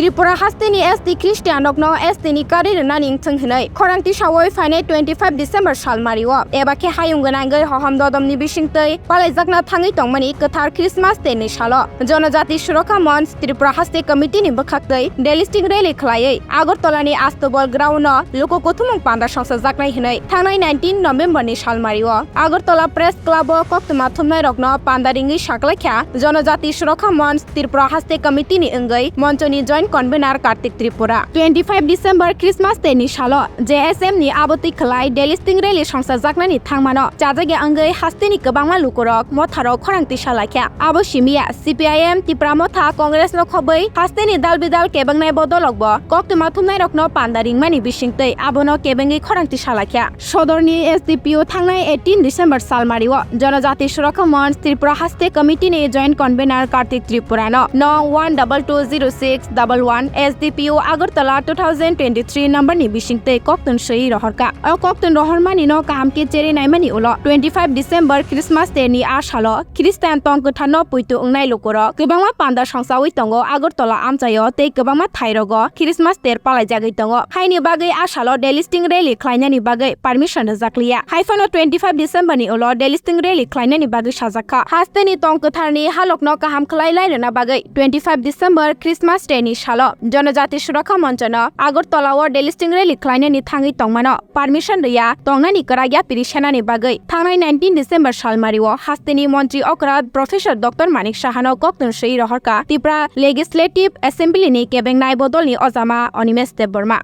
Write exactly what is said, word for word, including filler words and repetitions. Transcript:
Tripura hasteni S T Christian rokno S T ni kari rwnani wngthwng hwnwi khorang tisawi phainai twenty five December salmario eba khe hayung gwnangwi hohom dodomni bisingtwi palaijakna thangwi tongmani kwthar Christmas Day ni salo Jonojati Surokha Monch Tripura Haste Committee ni bwkhaktwi delisting rally khwlaiwi Agartala ni Astobal ground no luku kuthumung panda songsajaknai hwnwi thangnai nineteen November ni salmario Agartala Press Club o koktwma thumnai rokno panda ringwi saklaikha Jonojati Surokha Monch Tripura Haste Committee ni wngwi Monchoni Joint Convener Kartik Tripura. Twenty five December Christmas Day ni salo J S M ni abotwi khwlai delisting rally songsajaknani thangmano chajakya wngwi hasteni kwbangma lukurok motharo khorang tisa laikha. Abo simiya C P I M, Tipra Motha, Congress no khobwi hasteni dal bidal kebengnai bodolokbo koktwma thumnairokno panda ringmani bisingtwi abono kebengwi khorang tisa laikha. Sodorni S D P O thangnai eighteen December salmario Jonojati Surokha Monch Tripura Haste Committee ni Joint Convener Kartik Tripura no nong one double two zero six double one S D P O Agartala two thousand twenty three number ni bisingtwi koktun swi rohorka. O koktun rohormani no kaham khe cherwi naimani ulo twenty five December Christmas Day ni a salo Christian tong kwtharno puitu wngnai lukurok kwbangma panda songsawi tongo Agartala amchaio tei kwbangma thairogo Christmas ter palaijagwi tongo. Haini bagwi a salo delisting rally khlainani bagwi permission rwjakliya. Haiphano twenty five December ni ulo delisting rally khlainani bagwi sajakha. Hasteni tong kwtharni halokno kaham khlai lai rwna bagwi twenty five December Christmas Day ni salo Jonojati Surokha Monchono Agartala o delisting rally khlainani thangwi tongmano permission rwya tongnani kwrak yapiri senani bagwi thangnai nineteen December salmario hasteni montri okra Professor Doctor Manik Sahano koktun swi rohorka Tipra Legislative Assembly ni kebengnai bodolni ojama Animesh Debbarma.